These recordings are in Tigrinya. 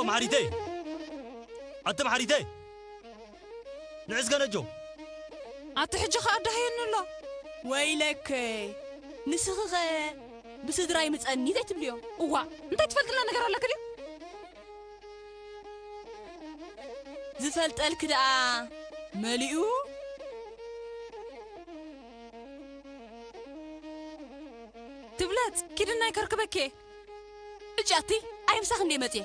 መሓሪተይ! ኣቲ መሓሪተይ! ንዕስከ ነጆ! ኣቲ ሕጂ ኸኣ ኣዳህየኒ ኣሎ። ወይለከይ፣ ንስኺኸ ብስድራይ ምጸኒ ዘይትብልዮ? እዋ፣ እንታይ ትፈልጥና ነገር ኣለኪ ድዩ? ዝፈልጠልኪ ደኣ መሊኡ? ትብለጽ፣ ኪድና ይከርክበኬ። ሕጂ ኣቲ፣ ኣይ ምሳኺ እንዴ መጽየ?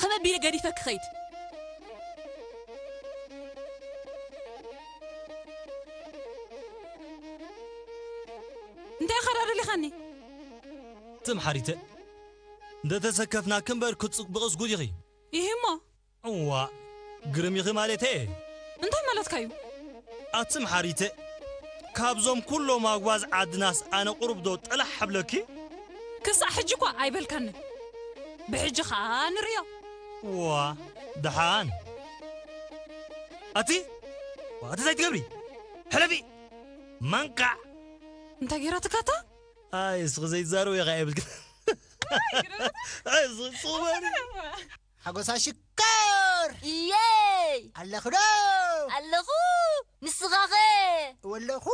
ኸመይ ቢለ ገዲፈኪ ኸይድ? እንታይ ኢኻ ደኣ ደሊኻኒ? ትም ሓሪተ፣ እንደ ተሰከፍናኪ እምበር ክትጽብቕስ ጉድ ኢኺ። ይሂ እሞ። እዋ፣ ግርም ኢኺ ማለተይ እየ። እንታይ ማለትካ እዩ? ኣትም ሓሪተ፣ ካብዞም ኩሎም ኣጉባዝ ዓድናስ ኣነ ቁሩብ ዶ ጠላሕ ሓብለኪ? ክሳዕ ሕጂ እኳ ኣይበልካንን። ብሕጂ ኸኣ ንርእዮ። ዋ፣ ደሓን። ኣቲ፣ ዋ፣ ኣቲ እንታይ ትገብሪ? ሕለፊ! መንቃዕ! እንታይ ገይራትካ እታ? ኣይ፣ እስኺ ዘይትዛረቡ ኢኻ የብልክን። ኣይ፣ እስኺ ጽበሪ። ሓጎሳ ሽኮር! ኢየይ! ኣለኹ ዶ? ኣለኹ! ንስኻኸ? ወለኹ!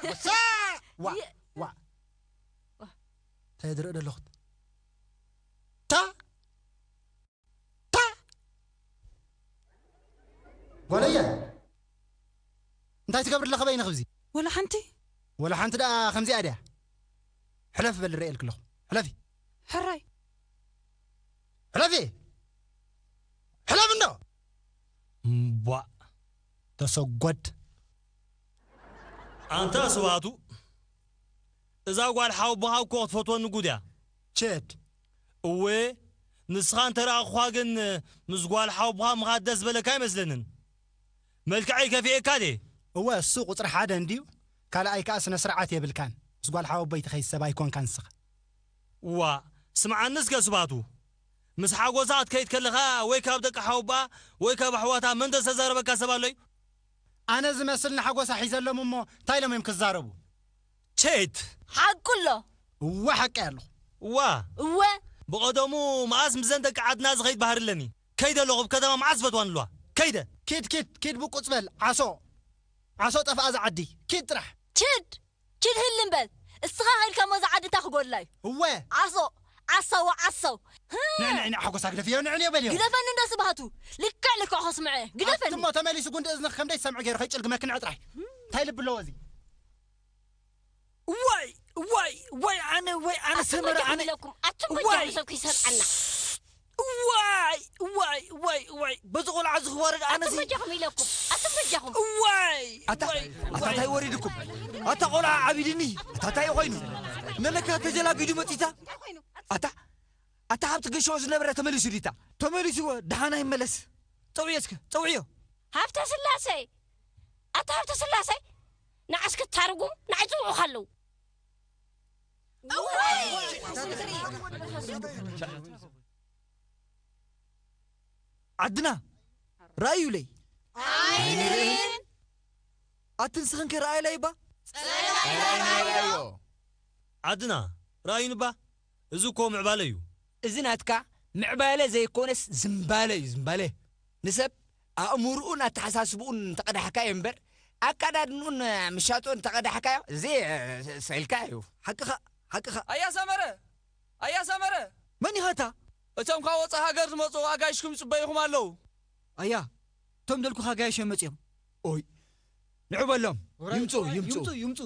ሓጎሳ! ዋ! የ- ዋ! ዋ! እንታይ ዝርኢ ዘለኹት? ታ! ታ! ጓለየ! እንታይ ትገብሪ ኣለኺ በይንኺ ኣብዚ? ወላ ሓንቲ። ወላ ሓንቲ ደኣ ከምዚኣ ድያ? ሕለፊ በሊ፣ ርእየልኪ ኣለኹ። ሕለፊ። ሕራይ። ሕለፊ! ሕለፊ እንዶ! እምቧእ! ተሰጎድ! ኣንታ ስብሃቱ፣ እዛ ጓል ሓወቦኻ እኮ ክትፈትወኒ ጉድ እያ። ቸድ። እወ፣ ንስኻ እንተ ረኣኹኻ ግን ምስ ጓል ሓወቦኻ ምኻድ ደስ ዝበለካ ኣይመስለንን። መልክዐይ ከፊኤካ ድየ? እወ፣ እሱ ቁጽሪ ሓደ እንድዩ፣ ካልኣይ ከኣ ስነ ስርዓት የብልካን። ምስ ጓል ሓወቦይ ትኸይድ ሰብ ኣይኮንካን ንስኻ። እዋ፣ ስምዓኒ እስከ ስብሃቱ። ምስ ሓጎሳ ክትከይድ ከለኻ ወይ ካብ ደቂ ሓወቦኣ ወይ ካብ ኣሕዋታ መን ተስተዛረበካ ሰብ ኣሎ እዩ? ኣነ ዝመስል ንሓጎሳ ሒዘሎም እሞ እንታይ ኢሎም እዮም ክዛረቡ? ቼት! ሓቁ ኣሎ። እወ ሓቂ ኣለኹ። እዋ! እወ! ብቐደሙ መኣስ ምስዘን ደቂ ዓድና ዝኸይድ ባህሪ ኣለኒ። ከይደ ኣለኹ፣ ኣብ ከተማ መዓስ ዝፈትዋን ኣለዋ። ከይደ! ኪድ፣ ኪድ፣ ኪድ ብቁጽ በል። ዓሶ! ዓሶ ጠፍኣ እዛ ዓዲ። ኪድ ጥራሕ! ችድ! ችድ ህልም በል። እስኻ ኸይድካ እሞ እዛ ዓዲ እንታይ ክጎድላ እዩ? እወ! ዓሶ! ዓሳዎ ዓሳው! ንዕ፣ ንዕ፣ ንዕ፣ ሓጎሳ ግደፍዮ፣ ንዕ፣ ንዕ በልዮ። ግደፈኒ እንዶ ስብሃቱ። ልክዕ ልክዕ ከስምዐ። ግደፈኒ። ኣትሞ ተመሊሱ ጉንዲ እዝንኺ ከምደይ ሰምዑ ገይሩ ከይጭልግመኪ ንዕ ጥራይ። እንታይ ልቢ ኣለዎ እዚ? ዋይ፣ ዋይ፣ ዋይ፣ ኣነ፣ ዋይ፣ ኣነ ኣቱም ሰመረ፣ በጃኹም ኣነ። ኢለኩም፣ ኣቱም ዋይ። በጃኹም ሰብ ክይሰምዓና። ዋይ፣ ዋይ፣ ዋይ፣ ዋይ፣ በዚ ቆልዓ እዚ ክዋረድ ኣነ ኣቱም ሲ-፣ በጃኹም ኢለኩም፣ ኣቱም በጃኹም። ዋይ፣ ኣታ፣ ዋይ፣ ኣታ ዋይ። እንታይ ወሪድኩም? ኣታ ቆልዓ ዓቢድኒ። ኣታ እንታይ ኮይኑ? ነለካ ተጀላቢዱ መጺታ። እንታይ ኮይኑ? ኣታ፣ ኣታ ሃብቲ ገሾ ዝነበረ ተመሊሱ ዲታ? ተመሊሱ እወ፣ ደሓን ኣይመለስ። ጸውዕዮ እስከ፣ ጸውዕዮ። ሃብተ ስላሴ! ኣታ ሃብተ ስላሴ! ንዓስ ክታርጉም ንዓይ ጽውዑኻ ኣለዉ። እዋይ! ዓድና! ረኣዩለይ! ኣይንርእን! ኣቲ ንስኽን ከ ረኣይለይ እባ? ጸላኢና ረኣዮ! ዓድና! ረኣዩኒ እባ! እዚ እኮ ምዕባለ እዩ። እዚ ናትካ ምዕባለ ዘይኮነስ ዝምባለ እዩ፣ ዝምባለ። ንሰብ ኣእምሮኡን ኣተሓሳስብኡን እንተቐዳሕካዮ እምበር፣ ኣካዳድንኡን ምሻጥኡን እንተቐዳሕካዮ፣ እዚ፣ እ፣ ሰ-፣ ሰልካ እዩ። ሓቅኻ፣ ሓቅኻ። ኣያ ሰመረ! ኣያ ሰመረ! መን ኢኻ እታ? እቶም ካብ ወጻኢ ሃገር ዝመጹ ኣጋይሽኩም ይጽበዩኹም ኣለዉ። ኣያ፣ እቶም ደልኩኻ ኣጋይሽ እዮም መጺኦም። ኦይ፣ ንዑ በሎም። ይምጹ፣ ይምጹ። ይምጹ፣ ይምጹ።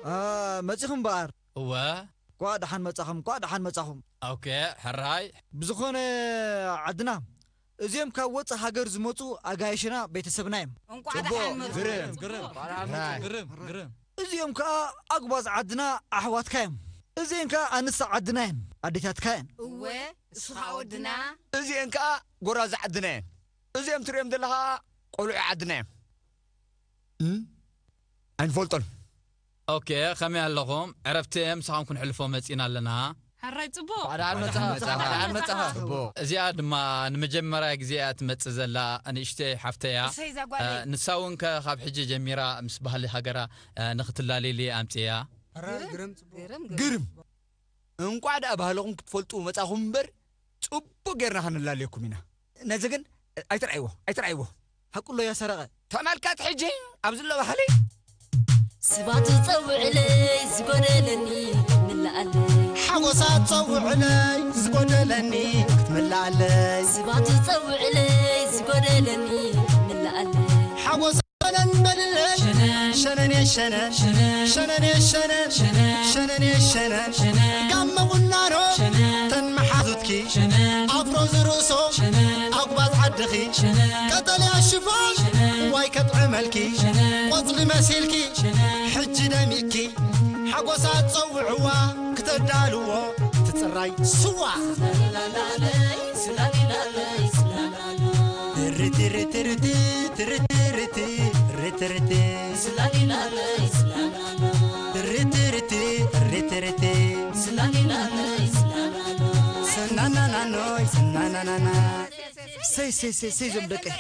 አ፣ መጺኹም እምበኣር። እወ። እንኳዕ ደሓን መጻኹም፣ እንኳዕ ደሓን መጻኹም። ኦኬ፣ ሕራይ። ብዝኾነ ዓድና፣ እዚኦም ካብ ወጻኢ ሃገር ዝመጹ ኣጋይሽና ቤተሰብና እዮም። እንኳዕ ጽቡቕ፣ ደሓን መጹ። ግርም፣ ግርም፣ ግርም፣ ግርም። እዚኦም ከኣ ኣጉባዝ ዓድና ኣሕዋትካ እዮም። እዚኤን ከኣ ኣንስቲ ዓድና እየን፣ ኣዴታትካ እየን። እወ፣ እሱ ኸኣ ወድና። እዚኤን ከኣ ጎራዙ ዓድና እየን። እዚኦም ትሪኦም ዘለኻ ቆልዑ ዓድና እዮም። እም? ኣይንፈልጦን። ኦኬ፣ ከመይ ኣለኹም? ዕረፍቲ ምሳኹም ክንሕልፎ መጺና ኣለና። ሕራይ ጽቡቕ። እንኳዕ ደሓን መጻኻ። ጽቡቕ። እዚኣ ድማ ንመጀመርያ ግዜ እያ ትመጽእ ዘላ ንእሽተይ ሓፍተይ እያ። እሰይ፣ እዛ ጓለይ። እ፣ ንሳ እውን ከ ካብ ሕጂ ጀሚራ ምስ ባህሊ ሃገራ፣ እ፣ ንኽትላለየሉ እየ ኣምጺኤያ። ሕራይ ግርም ጽቡቕ። ግርም፣ ግርም። ግርም። እንቋዕ ደኣ ባህልኹም ክትፈልጡ መጻኹም እምበር፣ ጽቡቕ ጌርና ከነላልየኩም ኢና። ነዚ ግን ኣይትርኣይዎ፣ ኣይትርኣይዎ። ሓቁ ኣሎ እያ ሰረቐ። ተመልከት ሕጂ ኣብዚ ኣሎ ባህሊ። ስባቱ ጸውዕለይ ዝጎደለኒ ክትምልኣለይ። ሓጎሳ ጸውዕለይ ዝጎደለኒ ክትምልኣለይ። ስባቱ ጸውዕለይ ዝጎደለኒ ክትምልኣለይ። ሓጎሳ ሸነን በልለይ። ሸነን የሸነን፣ ሸነን የሸነን፣ ሸነን የሸነን። ጋመ ቁናኖ ተን መሓዙትኪ፣ ኣፍሮ ዝርእሶ ኣጉባዝ ዓድኺ፣ ቀጠልያ ሽፎን ዋይ ከጥዕመልኪ፣ ቆጽሊ መሲልኪ ሕጂ ደሚቅኪ፣ ሓጎሳ ጸውዕዋ ክተዳልዎ ትጽራይ ስዋ። ርትርትርቲ፣ ርትርትርቲ፣ ርትርቲ። ርትርቲ፣ ርትርቲ። ስናናናኖይ፣ ስናናናና። ሰይ፣ ሰይ፣ ሰይ፣ ሰይ፣ ዞም ደቀይ።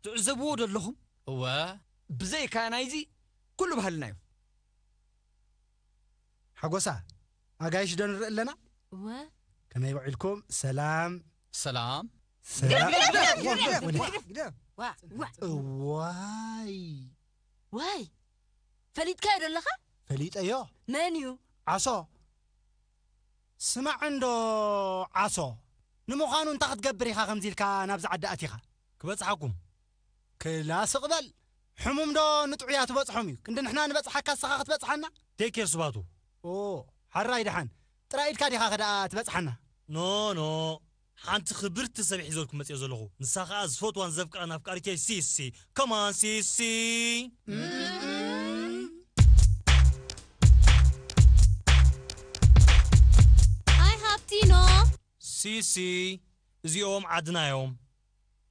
ትዕዘብዎ ዶ ኣለኹም? እወ። ብዘይካ ናይዚ ኩሉ ባህልና እዩ። ሓጎሳ፣ ኣጋይሽ ዶ ንርኢ ኣለና? እወ። ከመይ ውዒልኩም? ሰላም። ሰላም። ሰላም። ግደፍ፣ ግደፍ፣ ግደፍ፣ ግደፍ፣ ግደፍ። ዋ፣ ዋ። እዋይ። ዋይ። ፈሊጥካዮ ዶ ኣለኻ? ፈሊጠዮ። መን እዩ? ዓሶ። ስማዕ እንዶ ዓሶ። ንምዃኑ እንታይ ክትገብር ኢኻ ከምዚ ኢልካ ናብዚ ዓዲ ኣቲኻ? ክበጽሓኩም። ክላ ስቕ በል። ሕሙም ዶ ንጥዑያ ትበጽሖም እዩ? ክንዲ ንሕና ንበጽሓካ ንስኻ ክትበጽሓና? ቴክ ኬር ስባቱ። ኦ፣ ሓራይ ደሓን። ጥራይ ኢድካ ዲኻ ከደኣ ትበጽሓና? ኖ፣ ኖ። ሓንቲ ክብርቲ ሰብ ሒዘልኩም መጽዮ ዘለኹ። ንሳ ኸኣ ዝፈትዋን ዘፍቅራን ኣፍቃሪተይ ሲሲ። ከማን ሲሲ። ኣይ ሃብቲኖ። ሲሲ፣ እዚኦም ዓድና እዮም።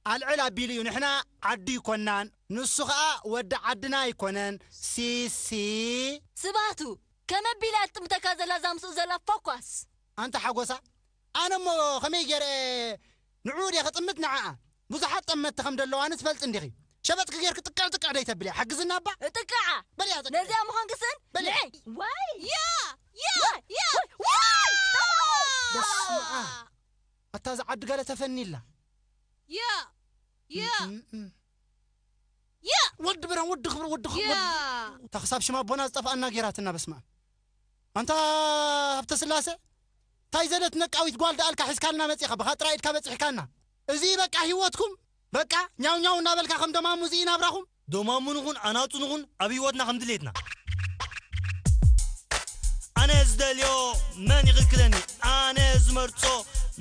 ኣልዕል ኣቢሉ እዩ፣ ንሕና ዓዱ ኣይኮናን፣ ንሱ ኸኣ ወዲ ዓድና ኣይኮነን። ሲሲ። ስባቱ፣ ከመይ ኣቢላ እያ ትጥምተካ ዘላ እዛ ምስኡ ዘላ ፎኳስ? ኣንታ ሓጎሳ፣ ኣነ እሞ ከመይ ገይረ ንዕኡ ድየ ክጥምት ንዓኣ? ብዙሓት ጠመትቲ ከም ዘለዋኒ ትፈልጢ እንዲኺ። ሸበጥኪ ጌርኪ ጥቅዕ ጥቅዕ ደይ ተብልያ፣ ሓግዝና እባ። እጥቅዓ። በልያ ጥቅዕ። ነዚኣ ምዃንኪ ስእን? በልያ። ንዒ። ዋይ። ያ፣ ያ፣ ዋይ፣ ያ። ዋይ፣ ዋይ። በስመ ኣብ። ኣታ እዛ ዓዲ ገለ ተፈኒላ። ያ፣ ያ። እም፣ እም፣ እም። ያ። ወዲ ብርሃን፣ ወዲ ክብሪ፣ ወዲ ክብሪ፣ ያ። ወዲ-፣ እታ ክሳብ ሽም ኣቦና ዝጠፍኣና ጌራትና፣ በስመ ኣብ። ኣንታ ሃብተ ስላሰ፣ እንታይ ዘለት ነቃዊት ጓል ደኣልካ ሒዝካልና መጺኻ፣ ብኻ ጥራይ ኢድካ በጺሕካና። እዚ በቃ ህይወትኩም፣ በቃ ኛው ኛው እናበልካ ከም ደማሙ እዚ ናብራኹም። ዶማሙን ኹን ኣናጹን ኹን ኣብ ህይወትና ከም ድሌትና። ኣነ ዝደልዮ መን ይኽልክለኒ? ኣነ ዝመርጾ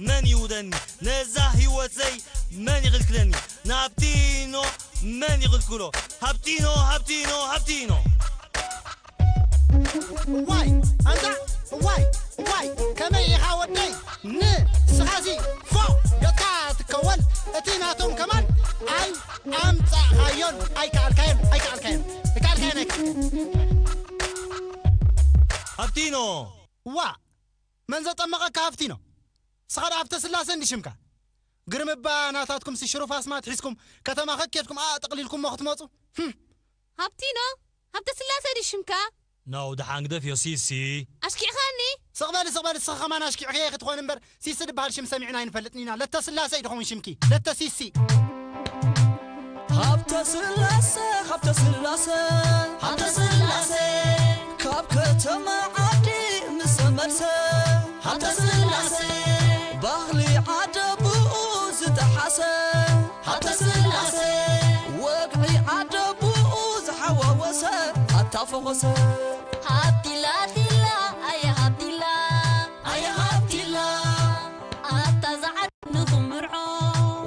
መን ይውደኒ? ነዛ ህይወተይ መን ይኽልክለኒ? ንሃብቲኖ መን ይኽልክሎ? ሃብቲኖ፣ ሃብቲኖ፣ ሃብቲኖ። ዋይ፣ ኣንታ፣ ዋይ፣ ዋይ፣ ከመይ ኢኻ ወደይ? ንስኻሲ ፎእ ዮትካ ትከወል፣ እቲ ናቶም ከማን ኣይ ኣምጻእካዮን፣ ኣይከኣልካዮን፣ ኣይከኣልካዮን፣ ኣይከኣልካዮን፣ ኣይከኣልካዮን። ሃብቲኖ። ዋ፣ መን ዘጠመቐካ ሃብቲኖ? ንስኻ ዶ ሃብተ ስላሰ እንዲ ሽምካ? ግርም እባ ናታትኩም ሲ ሽሩፍ ኣስማት ሒዝኩም ከተማ ከኬድኩም ኣጠቕሊልኩሞ ክትመጹ? ህም። ሃብቲኖ፣ ሃብተ ስላሰ ድዩ ሽምካ? ናው ደሓን ግደፍዮ ሲሲ። ኣሽኪዕኻኒ? ስቕ በሊ፣ ስቕ በሊ፣ ንስኺ ከማን ኣሽኪዕኽየ ክትኾኒ እምበር፣ ሲሲ ድበሃል ሽም ሰሚዕና ኣይንፈልጥን ኢና። ለተ ስላሰ እዩ ድኸውን ሽምኪ። ለተ ሲሲ። ሃብተ ስላሰ፣ ሃብተ ስላሰ፣ ሃብተ ስላሰ፣ ካብ ከተማ ዓዲ ምስ ተመልሰ፣ ሃብተ ስላሰ፣ ባህሊ ዓደ ብኡ ዝጠሓሰ፣ ሃብተ ስላሰ፣ ወግዒ ዓደ ብኡ ዝሓዋወሰ፣ ኣታ ፈኾሰ። ሃብቲላ፣ ቲላ፣ ኣየ ሃብቲላ፣ ኣየ ሃብቲላ። ኣታ ዝዓድ ንኽምርዖ፣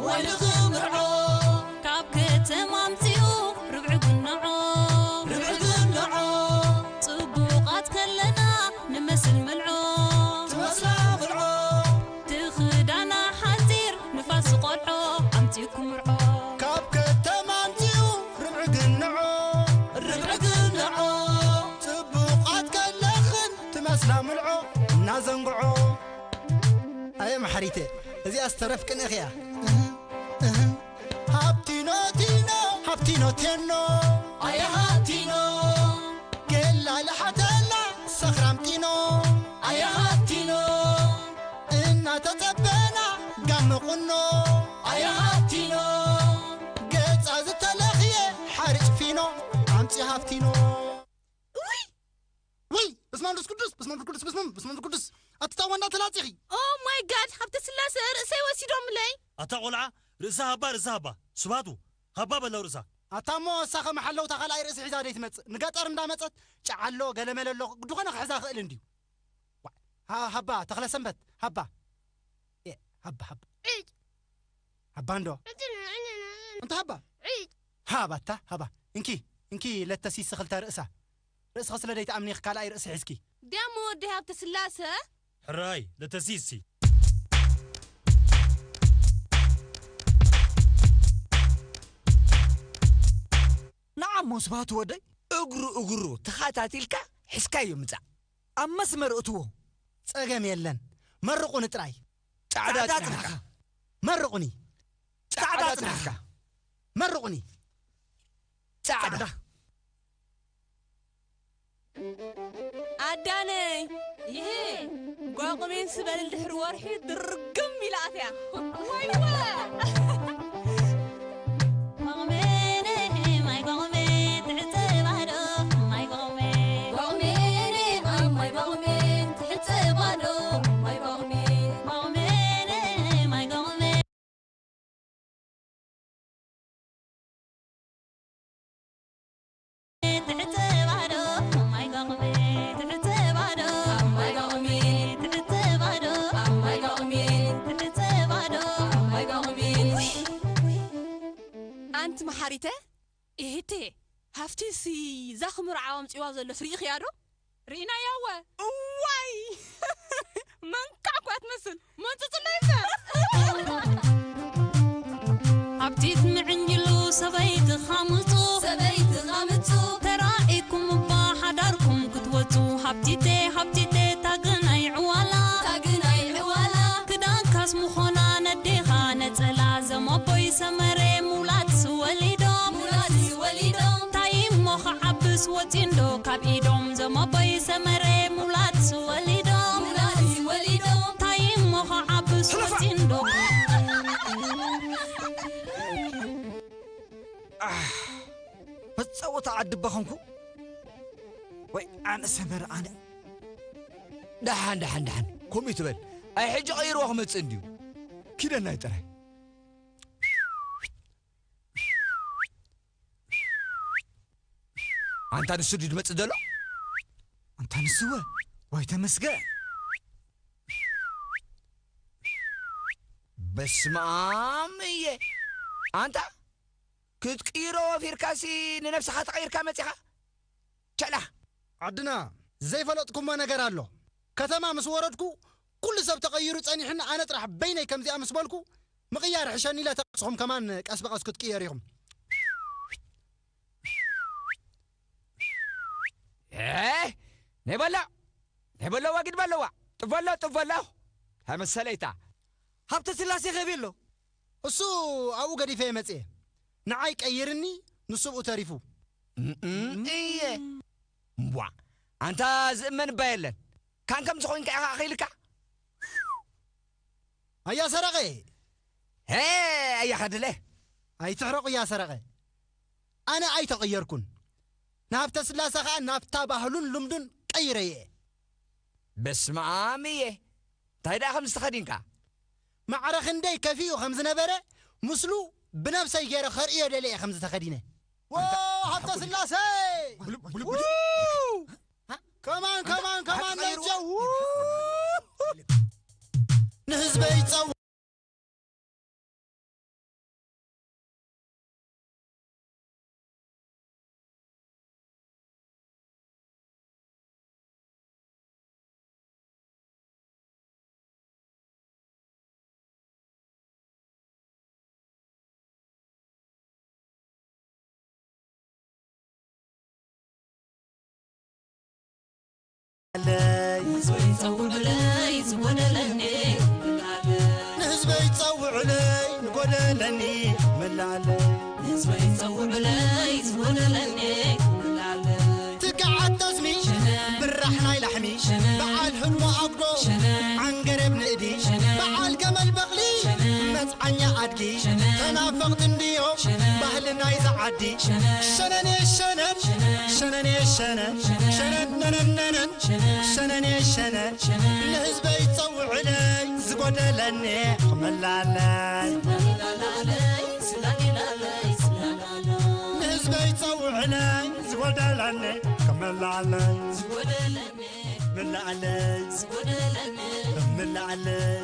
ወይ ንኽምርዖ። ካብ ከተማ ኣምጺኡ ርብዒ ግንዖ፣ ርብዒ ግንዖ። ጽቡቓት ከለና ንመስል ምልዖ፣ ትመስላ ምልዖ። ትኽዳና ሓጺር ንፋስ ዝቖልዖ፣ ኣምጺኡ ክምርዖ። ካብ ከተማ ኣምጺኡ ርብዒ ግንዖ፣ ርብዒ ግንዖ። ጽቡ ኢተ እዚኣ ዝተረፍ ቅንእኽ እያ። እህ፣ እህ። ሃብቲኖ ቲኖ፣ ሃብቲኖ ቴኖ፣ ኣያ ሃብቲኖ። ገላ ለሓተላ ሰኽራም ጢኖ፣ ኣያ ሃብቲኖ። እናተጸበና ጋመ ቁኖ፣ ኣያ ሃብቲኖ። ገጻ ዝተለኽየ ሓርጭ ፊኖ፣ ኣምጺ ሃብቲኖ። ውይ! ውይ! በስመ አብ መንፈስ ቅዱስ፣ በስመ አብ መንፈስ ቅዱስ፣ በስመ አብ፣ በስመ አብ መንፈስ ቅዱስ። ኣትታዋ እንዳተላጺኺ። Oh my God! ሃብተ ስላሰ ርእሰይ ወሲዶምለይ። ኣታ ቆልዓ፣ ርእሳ ሃባ፣ ርእሳ ሃባ። ስብሃቱ፣ ሃባ በላው ርእሳ። ኣታ እሞ እሳ ከመሓለውታ ካልኣይ ርእሲ ሒዛ ደይ ትመጽእ? ንገጠር እንዳመጸት ጫዓሎ፣ ገለመለ ኣሎ፣ ግዲ ኾነ ክሕዛ ክእል እንድዩ። ዋ፣ ሃ-፣ ሃባ፣ ተኽለ ሰንበት፣ ሃባ። ኤ፣ ሃባ፣ ሃባ። ዒጭ። ሃባ እንዶ። ዒጭ፣ ዒጭ፣ ዒጭ፣ ዒጭ። እንተ ሃባ። ዒጭ። ሃባ፣ እታ፣ ሃባ። እንኪ፣ እንኪ፣ ለተሲስ ክልተ ርእሳ። ርእስኺ ስለ ደይትኣምኒ ኢኺ ካልኣይ ርእሲ ሒዝኪ። ዲያሞ ወዲ ሃብተ ስላሰ? ሕራይ፣ ለተሲሲ። ንዓሞ ስብሃቱ ወደይ፣ እግሩ እግሩ ተኸታቲልካ ሒዝካዮ ምጻእ። ኣብ መስመር እትዎ። ጸገም የለን። መርቑኒ ጥራይ። ጻዕዳ ጻዕዳ ጽናሕካ። ጽናሕካ። መርቑኒ። ጻዕዳ ጻዕዳ ጽናሕካ። ጽናሕካ። መርቑኒ። ጻዕዳ። ጻዕዳ። ኣዳነይ። ይሄ። ጓቑሜን ስበል ድሕሪ ወርሒ ድርግም ኢላ ኣትያ። ወይወ! ጓቑሜን፣ ማይ ጓቑሜን፣ ትሕጽብ ኣዶ፣ ማይ ጓቑሜን። ጓቑሜን፣ ኣብ ማይ ጓቑሜን፣ ትሕጽብ ኣዶ፣ ማይ ጓቑሜን። ጓቑሜን፣ ማይ ጓቑሜን። ትሕጽብ ኣዶ፣ ማይ ጓቑሜን፣ ትሕጽብ ኣዶ፣ ማይ ጓቑሜን፣ ትሕጽብ ኣዶ፣ ማይ ጓቑሜን፣ ትሕጽብ ኣዶ፣ ማይ ጓቑሜን። ኣንቲ መሓሪተ፣ እህቴ፣ ሃፍቲሲ እዛ ክምርዓው ኣምጺዋ ዘሎስ ርኢኽያ ዶ? ርኢናያ እወ። እዋይ! መንካዕ እኳ ትመስል። መንጽጽለይ እምበር። ሃብቲት ምዕንጅሉ ሰበይትኻ ምጹ። ሰበይትኻ ምጹ። ተራኢኩም እባ ሓዳርኩም ክትወጹ። ሃብቲቴ፣ ሃብቲቴ፣ ታግናይ ዕዋላ። ታግናይ ዕዋላ። ክዳንካስ ምኾና ነዴኻ ነጸላ። ዘመቦይ ሰመረ ሙላትስ ወሊዶም። ሙላትስ ወሊዶም። እንታይ እሞ ክዓብስ ወጺንዶ ካብ ኢዶም። ዘመቦይ ሰመረ ሙላትስ ወሊዶም። ሙላትስ ወሊዶም። እንታይ እሞ ክዓብስ ወጺንዶ። ኣህ፣ መጻወታ ዓዲ እባ ኾንኩ። ወይ ኣነ ሰመረ ኣነ። ደሓን፣ ደሓን፣ ደሓን። ከምኡ ይትበል። ኣይ፣ ሕጂ ቀይርዎ ክመጽእ እንድዩ። ኪደናይ ጥራይ። ኣንታ ንሱ ድዩ ዝመጽእ ዘሎ? ኣንታ ንስወ? ወይ ተመስገን። በስመ ኣብ እየ። ኣንታ ክትቅይሮ ወፊርካሲ ንነብስኻ ተቐይርካ መጺኻ? ቸላ። ዓድና ዘይፈለጥኩሞ ነገር ኣሎ። ከተማ ምስ ወረድኩ ኩሉ ሰብ ተቐይሩ ጸኒሕኒ፣ ኣነ ጥራሕ በይነይ ከምዚኣ ምስ በልኩ ምቕያር ሕሸኒ ኢለ፣ ንስኹም ከማን ቀስ ብቐስ ክትቅየሩ ኢኹም። ኤ፣ ናይ በሎ፣ ናይ በሎ፣ ወጊድ በለዋ። ጥፍ በሎ፣ ጥፍ በሎ። ተመሰለይታ። ሃብተ ስላሴ ከ ኣበይ ኣሎ? እሱ ኣብኡ ገዲፈ መጽየ። ንዓይ ቀይርኒ፣ ንሱ ብኡ ተሪፉ። እም፣ እም፣ እየ። እምቧ፣ ኣንታ ዝእመን እባ የለን። ካን ከምዚ ኮይንካ ኢኻ ኣኺልካ? ኣያ ሰረቐ! ሄ፣ ኣያ ኸድለ! ኣይትሕረቑ እያ ሰረቐ። ኣነ ኣይተቐየርኩን። ንሃብተ ስላሰ ኸኣ ናብታ ባህሉን ልምዱን ቀይረዮ እየ። በስመ ኣብ እየ። እንታይ ደኣ ከምዚ ተኸዲንካ? ማዕረ ክንደይ ከፊኡ ከም ዝነበረ ምስሉ ብነብሰይ ገይረ ከርእዮ ደልየ እየ ከምዚ ተኸዲነ። ዎ፣ ሃብተ ስላሴ! ው! ከማን፣ ከማን፣ ከማን፣ ተቐይሩ። ነጀው! ንህዝበይ ጸው! ለኒ ምላለ ንህዝበይ ጸውዕለይ ዝጎደለኒ ምላለ ትጋዓት ጠስሚ ብራሕ ናይ ላሕሚ በዓል ህድሞ ኣጉዶ ዓንገረብ ንእዲ በዓል ገመል በቕሊ መጽዓኛ ኣድጊ ተናፈቕቲ እንድዮ ባህሊ ናይዛ ዓዲ ሸነን የሸነን ሸነን የሸነን ሸነን ነነነነን ሸነን የሸነን ንህዝበይ ጸውዕለይ ዝጎደለኒ ክመላለይ ንህዝበይ ጸውዕለይ ዝጎደለኒ ክመላለይ ምላዓለይ ምላዓለይ